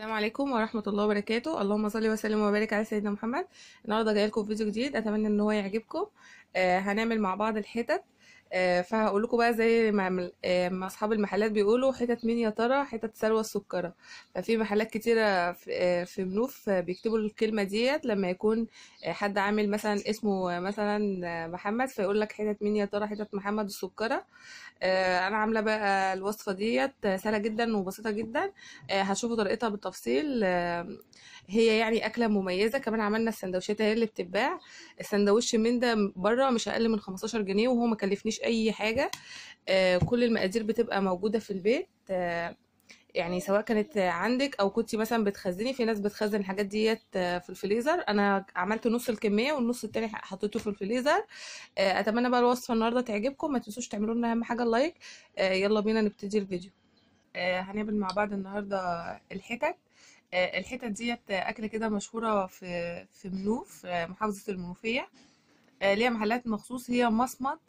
السلام عليكم ورحمة الله وبركاته. اللهم صل وسلم وبارك على سيدنا محمد. النهارده جاي لكم فيديو جديد، اتمنى ان هو يعجبكم. هنعمل مع بعض الحتت. فهقول لكم بقى زي ما اصحاب المحلات بيقولوا حتت مين يا ترى، حتت سلوى السكرة. ففي محلات كتيرة في منوف بيكتبوا الكلمة ديت لما يكون حد عامل مثلا اسمه مثلا محمد، فيقول لك حتت مين يا ترى، حتت محمد السكرة. انا عامله بقى الوصفة ديت سهلة جدا وبسيطة جدا، هتشوفوا طريقتها بالتفصيل. هي يعني اكله مميزة. كمان عملنا السندوتشات هي اللي بتتباع، السندوتش من ده بره مش اقل من 15 جنيه، وهو ما كلفنيش اي حاجة. كل المقادير بتبقى موجودة في البيت، يعني سواء كانت عندك او كنتي مثلا بتخزني. في ناس بتخزن الحاجات ديت في الفريزر. انا عملت نص الكمية والنص التاني حطيته في الفريزر. اتمنى بقى الوصفة النهارده تعجبكم، ما تنسوش تعملوا لنا اهم حاجة ال like. يلا بينا نبتدي الفيديو. هنعمل مع بعض النهارده الحتت. الحتت ديت اكله كده مشهورة في منوف، محافظة المنوفية. ليها محلات مخصوص، هي مصمت،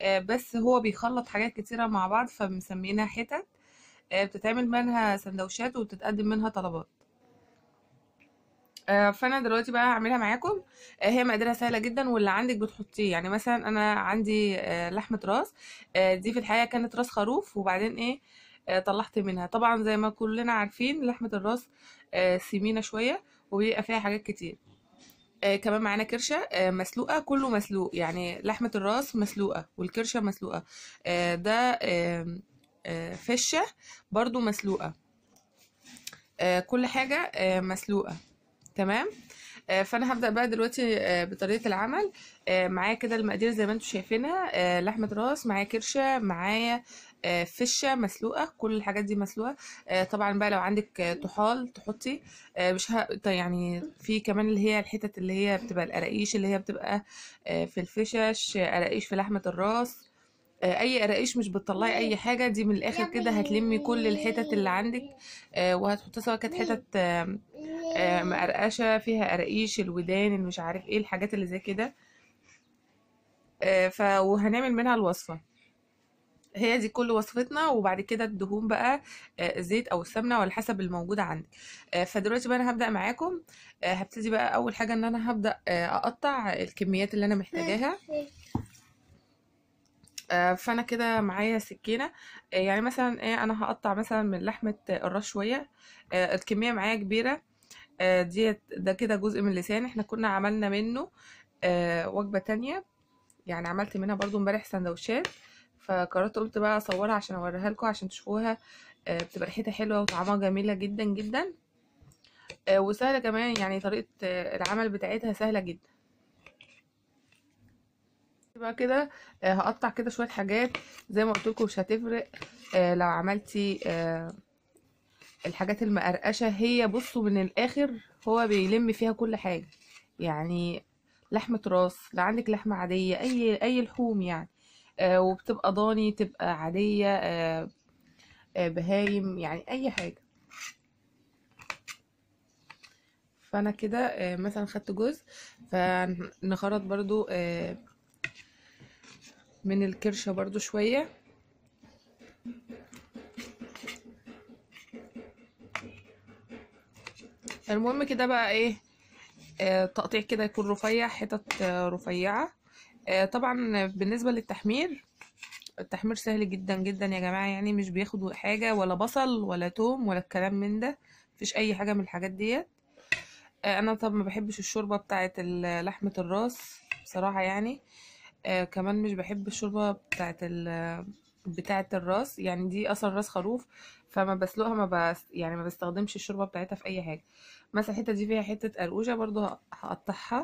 بس هو بيخلط حاجات كتيرة مع بعض فمسمينها حتت. بتتعمل منها سندوتشات وبتتقدم منها طلبات. فانا دلوقتي بقى هعملها معاكم. هي مقاديرها سهلة جدا، واللي عندك بتحطيه. يعني مثلا انا عندي لحمه راس، دي في الحقيقة كانت راس خروف، وبعدين ايه طلعت منها. طبعا زي ما كلنا عارفين لحمه الراس سمينه شوية وبيبقى فيها حاجات كتير. كمان معانا كرشه مسلوقة، كله مسلوق، يعني لحمه الراس مسلوقة والكرشه مسلوقة. ده فشه برضو مسلوقة، كل حاجة مسلوقة. تمام. فانا هبدا بقى دلوقتي بطريقة العمل. معايا كده المقادير زي ما انتم شايفينها، لحمه راس، معايا كرشه، معايا فشه مسلوقة، كل الحاجات دي مسلوقة. طبعا بقى لو عندك طحال تحطي، مش يعني في كمان اللي هي الحتت اللي هي بتبقى القراقيش، اللي هي بتبقى في الفشش، قراقيش في لحمه الراس، اي قراقيش مش بتطلعي اي حاجة. دي من الاخر كده هتلمي كل الحتت اللي عندك، وهتحطي سواء كانت حتت مقرقشه فيها قراقيش، الودان، اللي مش عارف ايه، الحاجات اللي زي كده. وهنعمل منها الوصفة. هي دي كل وصفتنا. وبعد كده الدهون بقى، زيت او السمنة وعلى حسب الموجود عندك. فدلوقتي بقى انا هبدا معاكم. هبتدي بقى اول حاجة ان انا هبدا اقطع الكميات اللي انا محتاجاها. فانا كده معايا سكينة، يعني مثلا ايه، انا هقطع مثلا من لحمه الراس شوية. الكمية معايا كبيرة، ديت ده كده جزء من اللسان، احنا كنا عملنا منه وجبة تانية، يعني عملت منها برضو امبارح سندوتشات، فقررت قلت بقى اصورها عشان اوريها لكم عشان تشوفوها. بتبقى ريحتها حلوة وطعمها جميلة جدا جدا، وسهلة كمان، يعني طريقه العمل بتاعتها سهلة جدا. بقى كده هقطع كده شوية حاجات زي ما قلت لكم مش هتفرق. لو عملتي الحاجات المقرقشه، هي بصوا من الاخر هو بيلم فيها كل حاجة، يعني لحمه راس، لو عندك لحمه عادية، اي لحوم يعني، وبتبقى ضاني، تبقى عادية، بهايم، يعني اي حاجة. فانا كده مثلا خدت جزء، فنخرط برضو من الكرشة برضو شوية. المهم كده بقى ايه، تقطيع كده يكون رفيع، حتت رفيعة. طبعا بالنسبة للتحمير، التحمير سهل جدا جدا يا جماعة، يعني مش بياخد حاجة، ولا بصل ولا توم ولا الكلام من ده، مفيش اي حاجة من الحاجات ديت. انا طب ما بحبش الشوربة بتاعت لحمة الراس بصراحة، يعني كمان مش بحب الشوربة بتاعت الراس، يعني دي اصلا راس خروف، فما بسلقها، ما بس يعني ما بستخدمش الشوربة بتاعتها في اي حاجة. مثلا الحتة دي فيها حتة قرقوشه برضو هقطعها،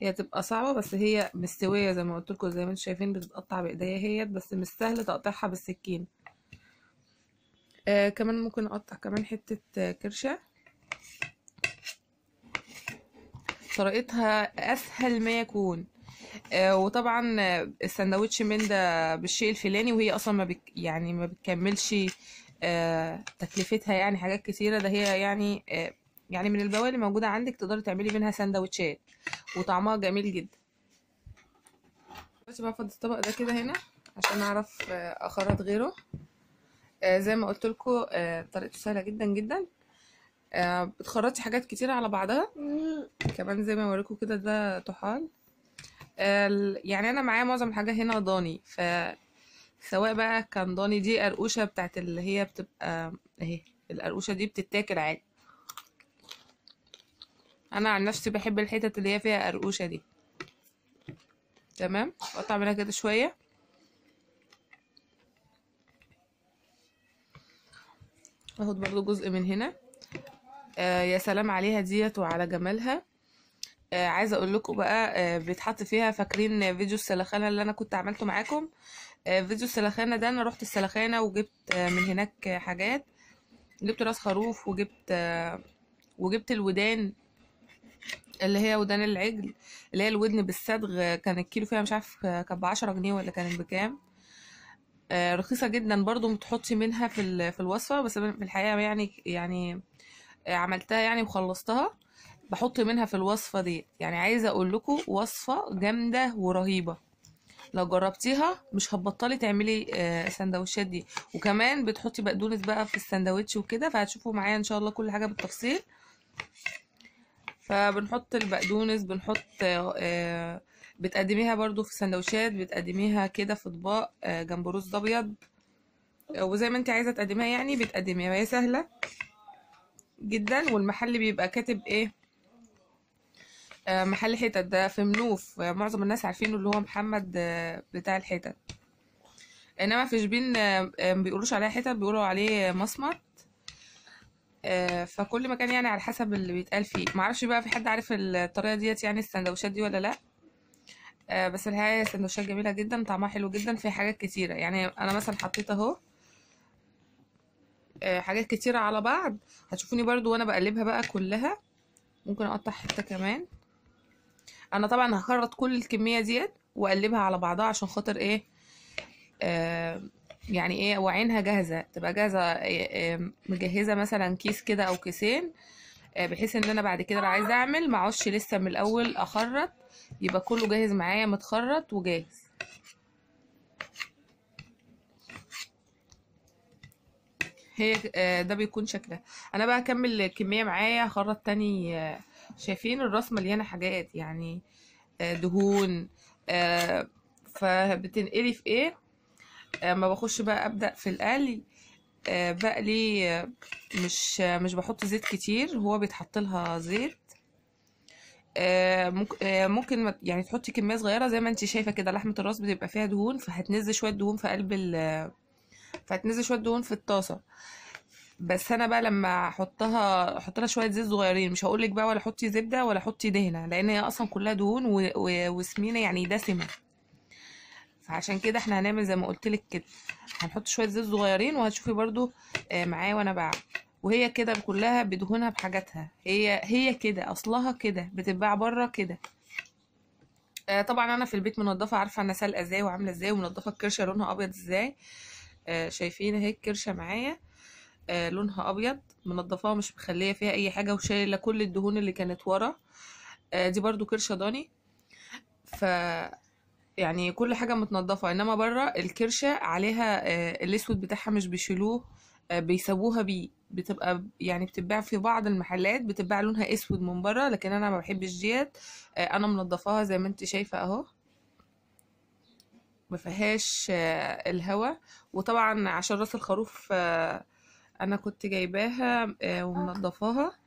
هي تبقى صعبة بس هي مستوية زي ما قلت لكم، زي ما انتم شايفين بتتقطع بايديا هي، بس مش سهل تقطعها بالسكين. كمان ممكن اقطع كمان حتة كرشه، طريقتها اسهل ما يكون. وطبعا السندوتش من ده بالشيء الفلاني، وهي اصلا ما يعني ما بتكملش تكلفتها، يعني حاجات كتيرة. ده هي يعني يعني من البواقي اللي موجودة عندك تقدري تعملي منها سندوتشات وطعمها جميل جدا. بس بقى افضي الطبق ده كده هنا عشان اعرف اخرط غيره. زي ما قلت لكم طريقته سهلة جدا جدا. بتخرطي حاجات كتير على بعضها. كمان زي ما وريكم كده ده طحال. يعني انا معايا معظم الحاجة هنا ضاني، فسواء بقى كان ضاني، دي قرقوشه بتاعت اللي هي بتبقى اهي، القرقوشه دي بتتاكل عادي. انا عن نفسي بحب الحتت اللي هي فيها قرقوشه دي. تمام، بقطع منها كده شوية. اخد برضو جزء من هنا. يا سلام عليها ديت وعلى جمالها. عايزه اقول لكم بقى، بيتحط فيها، فاكرين فيديو السلخانه اللي انا كنت عملته معاكم؟ فيديو السلخانه ده انا رحت السلخانه وجبت من هناك حاجات، جبت راس خروف، وجبت الودان اللي هي ودان العجل، اللي هي الودن بالصدغ. كان الكيلو فيها مش عارف كان ب10 جنيه ولا كانت بكام. رخيصة جدا برضو، بتحطي منها في الوصفة. بس في الحقيقة يعني عملتها يعني وخلصتها، بحط منها في الوصفة دي. يعني عايزه اقول لكم وصفه جامدة ورهيبه، لو جربتيها مش هتبطلي تعملي السندوتشات دي. وكمان بتحطي بقدونس بقى في السندوتش وكده، فهتشوفوا معايا ان شاء الله كل حاجة بالتفصيل. فبنحط البقدونس، بنحط بتقدميها برضو في السندوتشات، بتقدميها كده في اطباق جنب رز ابيض، وزي ما انت عايزه تقدميها يعني بتقدميها. هي سهلة جدا. والمحل بيبقى كاتب ايه، محل حتت ده في منوف، معظم الناس عارفينه، اللي هو محمد بتاع الحتت. انما في شبين ما بيقولوش عليها حتت، بيقولوا عليه مصمت. فكل مكان يعني على حسب اللي بيتقال فيه. معرفش بقى في حد عارف الطريقة ديت يعني السندوتشات دي ولا لا. بس الحقيقة سندوتشات جميلة جدا، طعمها حلو جدا، فيها حاجات كتيرة. يعني انا مثلا حطيت اهو حاجات كتيرة على بعض، هتشوفوني برضو وانا بقلبها بقى كلها. ممكن اقطع حتة كمان. انا طبعا هخرط كل الكمية ديت واقلبها على بعضها عشان خاطر ايه، يعني ايه، وعينها جاهزة، تبقى جاهزة، مجهزة مثلا كيس كده او كيسين، بحيث ان انا بعد كده لو عايزه اعمل ما اقعدش لسه من الاول اخرط، يبقى كله جاهز معايا متخرط وجاهز. هي ده بيكون شكلها. انا بقى اكمل الكمية معايا، هخرط تاني. شايفين الراس مليانة حاجات يعني، دهون، فبتنقلي في ايه. ما بخش بقى ابدا في القلي، بقلي مش بحط زيت كتير، هو بيتحط لها زيت. ممكن يعني تحطي كمية صغيرة زي ما انت شايفه كده. لحمه الراس بتبقى فيها دهون، فهتنزل شوية دهون في قلب فهتنزل شوية دهون في الطاسه. بس انا بقى لما احط لها شوية زيت صغيرين، مش هقولك بقى ولا حطي زبدة ولا حطي دهنه، لان هي اصلا كلها دهون وسمينه يعني دسمة. فعشان كده احنا هنعمل زي ما قلت لك كده، هنحط شوية زيت صغيرين، وهتشوفي برضو معايا وانا بعمل. وهي كده كلها بدهونها بحاجاتها، هي كده اصلها كده بتتباع بره كده. طبعا انا في البيت منضفه، عارفه انا سالقه ازاي وعامله ازاي، ومنضفه الكرشه لونها ابيض ازاي. شايفين اهي الكرشه معايا، لونها ابيض، منضفاها مش مخليه فيها اي حاجة، وشايله كل الدهون اللي كانت ورا. دي برضو كرشه ضاني، ف يعني كل حاجة متنضفه. انما بره الكرشه عليها الاسود بتاعها مش بيشيلوه، بيسووها بيه، بتبقى يعني بتتباع في بعض المحلات بتتباع لونها اسود من بره، لكن انا ما بحبش ديت. انا منضفاها زي ما انت شايفه اهو، ما فيهاش الهوا. وطبعا عشان راس الخروف انا كنت جايباها ومنضفاها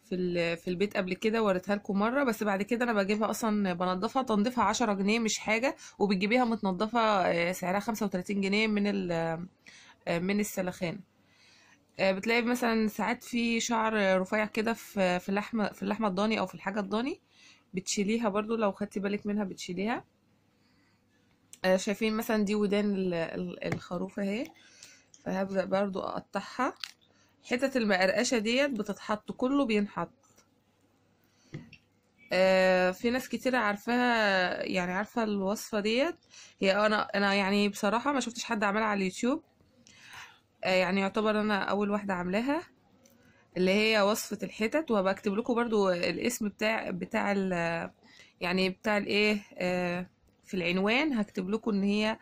في البيت قبل كده، وريتها لكم مرة. بس بعد كده انا بجيبها اصلا بنضفها، تنظيفها 10 جنيه مش حاجة، وبتجيبيها متنضفه سعرها 35 جنيه من السلخانه. بتلاقي مثلا ساعات في شعر رفيع كده في اللحمة، في اللحمة الضاني او في الحاجة الضاني، بتشيليها برضو لو خدتي بالك منها بتشيليها. شايفين مثلا دي ودان الخروف اهي، فهبدأ برضو اقطعها. حتت المقرقشه ديت بتتحط، كله بينحط. في ناس كتير عارفاها، يعني عارفه الوصفة ديت. هي انا يعني بصراحة ما شفتش حد عملها على اليوتيوب، يعني يعتبر انا اول واحدة عاملاها، اللي هي وصفه الحتت. وبكتب لكم برضو الاسم بتاع يعني بتاع الايه، في العنوان هكتب لكم ان هي،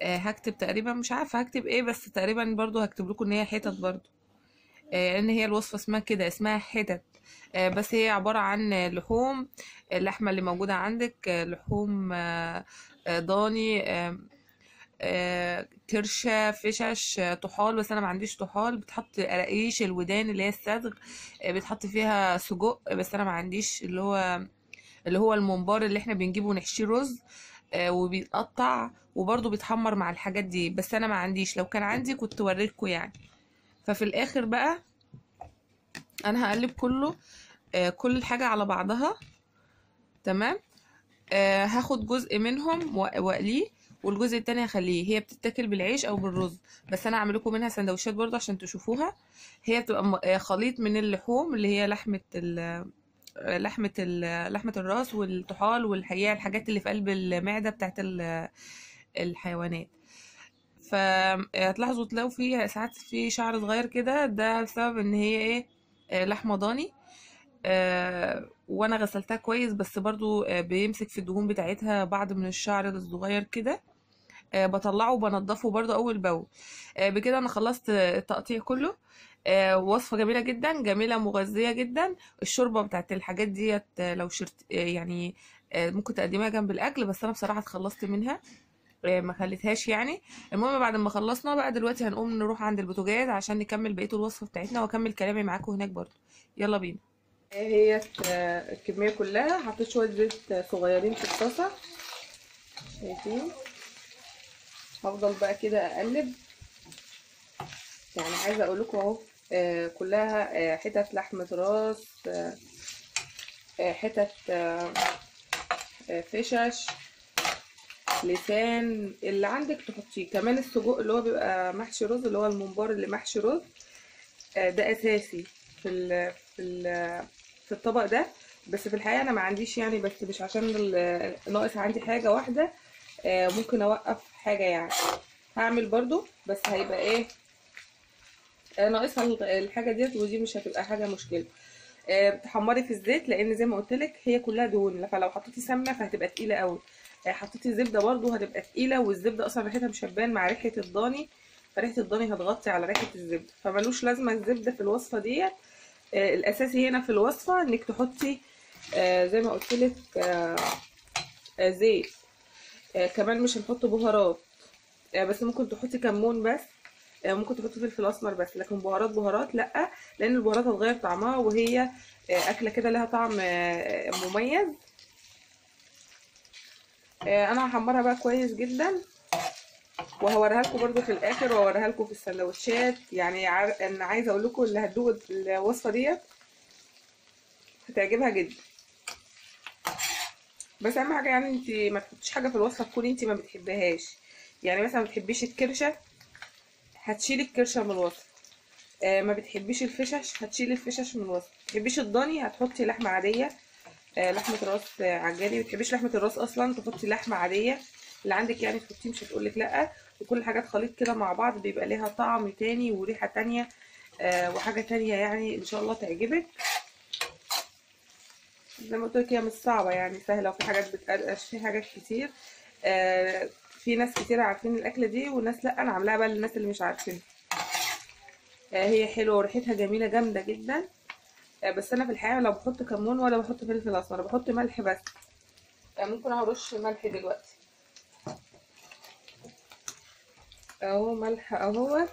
هكتب تقريبا مش عارفه هكتب ايه، بس تقريبا برضو هكتب لكم ان هي حتت برضو. لان هي الوصفة اسمها كده، اسمها حتت. بس هي عبارة عن لحوم، اللحمة اللي موجودة عندك، لحوم ضاني، كرشه، فشش، طحال، بس انا ما عنديش طحال. بتحط قراقيش الودان اللي هي الصدغ، بتحط فيها سجق، بس انا ما عنديش اللي هو الممبار اللي احنا بنجيبه ونحشيه رز، وبيتقطع وبرده بيتحمر مع الحاجات دي، بس انا ما عنديش. لو كان عندي كنت وريتكم يعني. ففي الاخر بقى انا هقلب كله، كل الحاجة على بعضها. تمام. هاخد جزء منهم واقليه، والجزء التاني هخليه. هي بتتاكل بالعيش او بالرز، بس انا هعمل لكم منها سندوتشات برضه عشان تشوفوها. هي بتبقى خليط من اللحوم اللي هي لحمه الراس والطحال والحقيقة الحاجات اللي في قلب المعدة بتاعت الحيوانات. فهتلاحظوا تلاقوا فيها ساعات في شعر صغير كده، ده بسبب ان هي ايه، لحمه ضاني. وانا غسلتها كويس، بس برضو بيمسك في الدهون بتاعتها بعض من الشعر الصغير كده. بطلعه وبنضفه برضو اول باول. بكده انا خلصت التقطيع كله. وصفة جميلة جدا، جميلة مغذية جدا. الشوربة بتاعت الحاجات ديت، لو شرت يعني، ممكن تقدميها جنب الاكل، بس انا بصراحة اتخلصت منها، ما خليتهاش يعني. المهم بعد ما خلصنا بقى دلوقتي هنقوم نروح عند البوتاجاز عشان نكمل بقية الوصفة بتاعتنا، واكمل كلامي معاكم هناك برضو. يلا بينا. هي الكمية كلها، حطيت شوية زيت صغيرين في الطاسة، شايفين؟ هفضل بقى كده اقلب. يعني عايزة اقول لكم اهو، كلها حتت لحمة راس، حتت فشش، لسان، اللي عندك تحطيه. كمان السجق اللي هو بيبقى محشي رز، اللي هو الممبار اللي محشي رز، ده اساسي في ال في ال في الطبق ده. بس في الحقيقة انا ما عنديش يعني، بس مش عشان ناقص عندي حاجة واحدة، ممكن اوقف حاجة يعني. هعمل برضو، بس هيبقى ايه، ناقصها الحاجة ديت، ودي مش هتبقى حاجة مشكلة. بتحمري في الزيت، لان زي ما قلت لك هي كلها دهون، فلو حطيتي سمنه فهتبقى تقيلة قوي. حطيتي زبدة برضو هتبقى تقيلة، والزبده اصلا ريحتها مش هتبان مع ريحه الضاني، فريحه الضاني هتغطي على ريحه الزبدة، فملوش لازمه الزبدة في الوصفة ديت. الاساسي هنا في الوصفة انك تحطي زي ما قلت لك زيت. كمان مش هنحط بهارات، بس ممكن تحطي كمون بس، ممكن تحطي فلفل اسمر بس، لكن بهارات بهارات لا، لان البهارات هتغير طعمها، وهي اكله كده لها طعم مميز. انا هحمرها بقى كويس جدا، وهوريها لكم برده في الاخر، وهوريها لكم في السندوتشات. يعني انا عايزه اقول لكم اللي هتدوق الوصفة ديت هتعجبها جدا. بس اهم حاجة يعني انت ما تحطيش حاجة في الوصفة تكون انت ما بتحبهاش. يعني مثلا ما بتحبيش الكرشه، هتشيلي الكرشه من الوصفة. ما بتحبيش الفشش، هتشيلي الفشش من الوصفة. ما بتحبيش الضاني، هتحطي لحمه عادية، لحمه راس عجالي. ما بتحبيش لحمه الراس اصلا، تحطي لحمه عادية اللي عندك يعني، تحطيه، مش هتقولك لا. وكل حاجات خليط كده مع بعض بيبقى ليها طعم تاني وريحه تانية، وحاجه تانية يعني ان شاء الله تعجبك. زي ما قلت لك هي مش صعبة يعني، سهلة، وفي حاجات بتقرقش، في حاجات كتير. في ناس كتير عارفين الاكلة دي وناس لا، انا عاملاها بقى للناس اللي مش عارفينها. هي حلوة وريحتها جميلة جامدة جدا. بس انا في الحقيقة لا بحط كمون ولا بحط فلفل اسمر، بحط ملح بس. ممكن هرش ملح دلوقتي اهو، ملح اهو،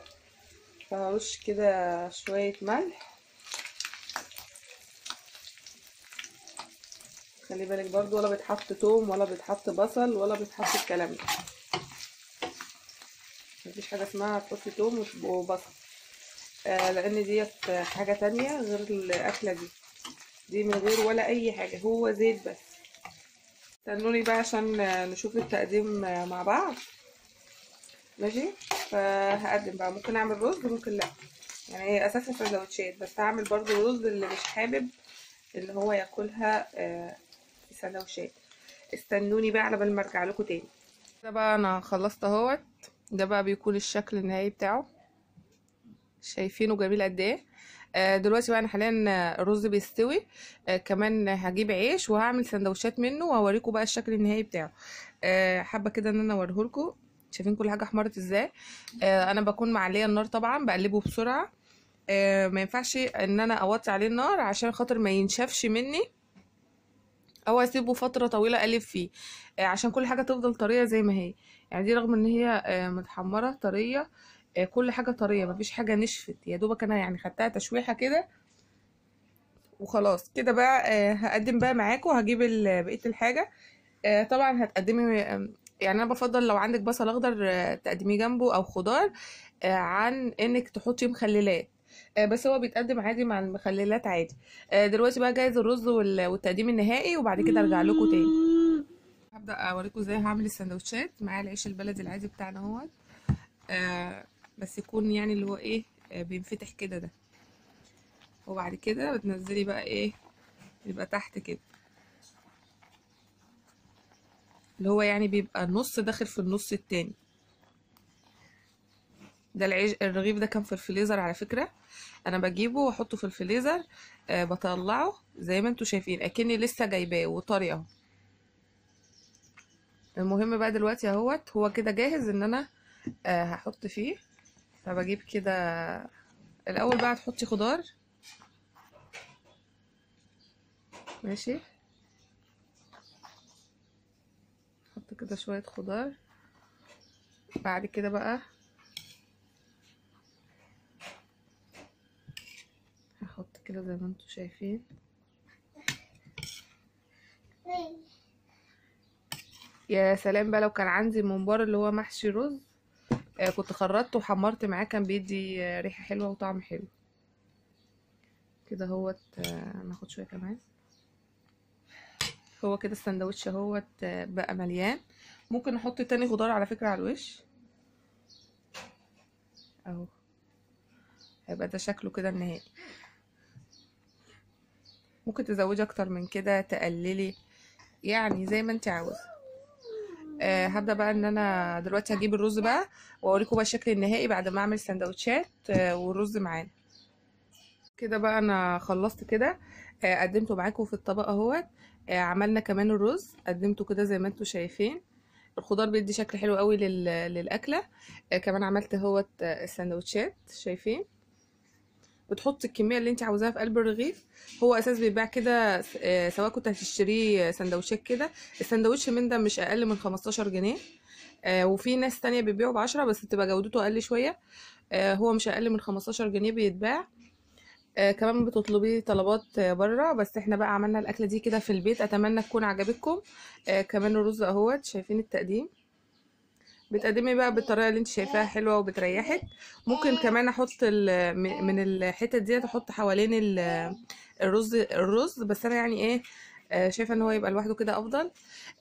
فهرش كده شوية ملح. خلي بالك برضو، ولا بيتحط توم ولا بيتحط بصل ولا بيتحط الكلام ده، مفيش حاجة اسمها تحطي توم وبصل، لان ديت حاجة تانية غير الاكلة دي، دي من غير ولا اي حاجة، هو زيت بس. استنوني بقى عشان نشوف التقديم مع بعض. ماشي، فهقدم بقى. ممكن اعمل رز ممكن لا، يعني هي اساسا سندوتشات، بس هعمل برضو رز اللي مش حابب اللي هو ياكلها في سندوتشات. استنوني بقى على بال ما ارجع لكم تاني. ده بقى انا خلصت اهوت، ده بقى بيكون الشكل النهائي بتاعه، شايفينه جميل قد ايه. دلوقتي بقى انا حاليا الرز بيستوي، كمان هجيب عيش وهعمل سندوتشات منه وهوريكم بقى الشكل النهائي بتاعه. حابة كده ان انا اوريهولكم. شايفين كل حاجة احمرت ازاي. انا بكون معليه النار طبعا، بقلبه بسرعة. ما ينفعش ان انا اوطي عليه النار عشان خاطر ما ينشفش مني، او اسيبه فترة طويلة اقلب فيه، عشان كل حاجة تفضل طرية زي ما هي. يعني دي رغم ان هي متحمره طرية، كل حاجة طرية، مفيش حاجة نشفت، يا دوبك انا يعني خدتها تشويحه كده وخلاص كده بقى. هقدم بقى معاكم، هجيب بقية الحاجة. طبعا هتقدمي، يعني انا بفضل لو عندك بصل اخضر تقدميه جنبه او خضار، عن انك تحطي مخللات، بس هو بيتقدم عادي مع المخللات عادي. دلوقتي بقى جاهز الرز والتقديم النهائي، وبعد كده ارجع لكم تاني. هبدا اوريكم ازاي هعمل السندوتشات. معايا العيش البلدي العادي بتاعنا اهوت، بس يكون يعني اللي هو ايه، بينفتح كده ده، وبعد كده بتنزلي بقى ايه، يبقى تحت كده اللي هو يعني بيبقى النص داخل في النص التاني. ده العيش الرغيف ده كان في الفريزر على فكرة، انا بجيبه واحطه في الفريزر، بطلعه زي ما انتوا شايفين اكني لسه جايباه وطري اهو. المهم بقى دلوقتي اهوت هو كده جاهز ان انا هحط فيه. فبجيب كده الاول بقى تحطي خضار، ماشي، حط كده شوية خضار. بعد كده بقى هحط كده زي ما انتوا شايفين. يا سلام بقى لو كان عندي الممبار اللي هو محشي رز، كنت خرطته وحمرت معاه، كان بيدي ريحة حلوة وطعم حلو كده اهوت. ناخد شوية كمان. هو كده السندوتش اهوت بقى مليان. ممكن نحط تاني خضار على فكرة على الوش اهو، هيبقى ده شكله كده النهائي. ممكن تزودي اكتر من كده، تقللي، يعني زي ما انت عاوزه. هبدأ بقى ان انا دلوقتي هجيب الرز بقى واوريكم بقى الشكل النهائي بعد ما اعمل سندوتشات والرز معانا. كده بقى انا خلصت كده، قدمته معاكم في الطبق اهوت. عملنا كمان الرز، قدمته كده زي ما انتم شايفين. الخضار بيدي شكل حلو قوي للاكله. كمان عملت اهوت السندوتشات، شايفين؟ بتحط الكمية اللي انت عاوزاها في قلب الرغيف. هو اساس بيتباع كده، سواء كنت هتشتريه سندوتشات كده، السندوتش من ده مش اقل من 15 جنيه، وفي ناس تانية بيبيعوا ب10 بس بتبقى جودته اقل شوية. هو مش اقل من 15 جنيه بيتباع. كمان بتطلبيه طلبات بره، بس احنا بقى عملنا الاكلة دي كده في البيت. اتمنى تكون عجبتكم. كمان الرز اهوت، شايفين التقديم؟ بتقدمي بقى بالطريقة اللي انت شايفاها حلوة وبتريحك. ممكن كمان احط من الحتة دي احط حوالين الرز، بس انا يعني ايه، شايفه ان هو يبقى لوحده كده افضل.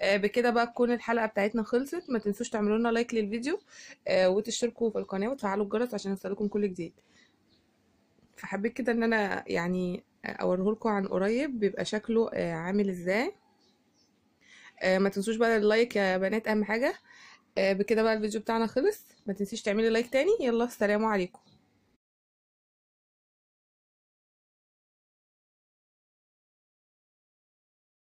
بكده بقى تكون الحلقة بتاعتنا خلصت. ما تنسوش تعملوا لنا لايك للفيديو، وتشتركوا في القناة وتفعلوا الجرس عشان يوصلكم كل جديد. فحبيت كده ان انا يعني اوريهولكم عن قريب بيبقى شكله عامل ازاي. ما تنسوش بقى ال like يا بنات، اهم حاجة. بكده بقى الفيديو بتاعنا خلص. ما تنسيش تعملي like تاني. يلا السلام عليكم.